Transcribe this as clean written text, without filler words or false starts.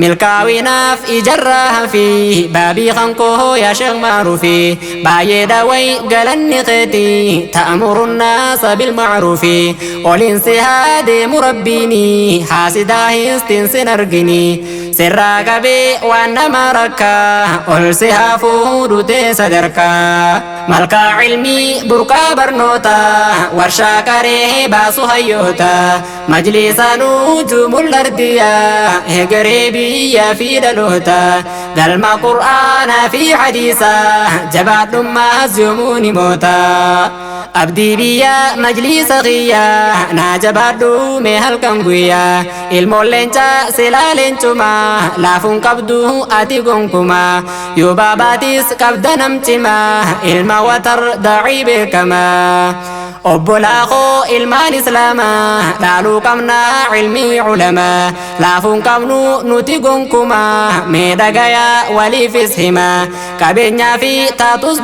Milkaa'inaaf ijarraa hafi baabii kan koo yaa sheekh maaruufi baay'ee daawai galanni keeti ta'amuru naasa bilmaaruufi oliin si haa deemu rabbiini haasidaa histiin sin argini sirraa qabee waan nama rakkaa ol si haa fuudhu tee sadarkaa malkaa ilmii burqaa barnoota warshaa qaree baasu hayyoota majliisa nuujumul ardiyaa hegeree biyya fi dhaloota galma qur'aanaa fi hadiisaa jabaadhummaas yoomuu ni moota abdii biyya majliisa kiyyaa naa jabaadhu mee halkan guyyaa ilmoon leencaa silaa leencumaa laafuun qabdu ati gonkumaa yoo baabaatis qabda nam cimaa ilma watar dacii beekamaa obbolaa koo ilmaan islaamaa dhaaluu qabnaa cilmii culamaa laafuun qabnu nuti gonkumaa mee dhagayaa waliifis himaa qabeenyaa fi taatus.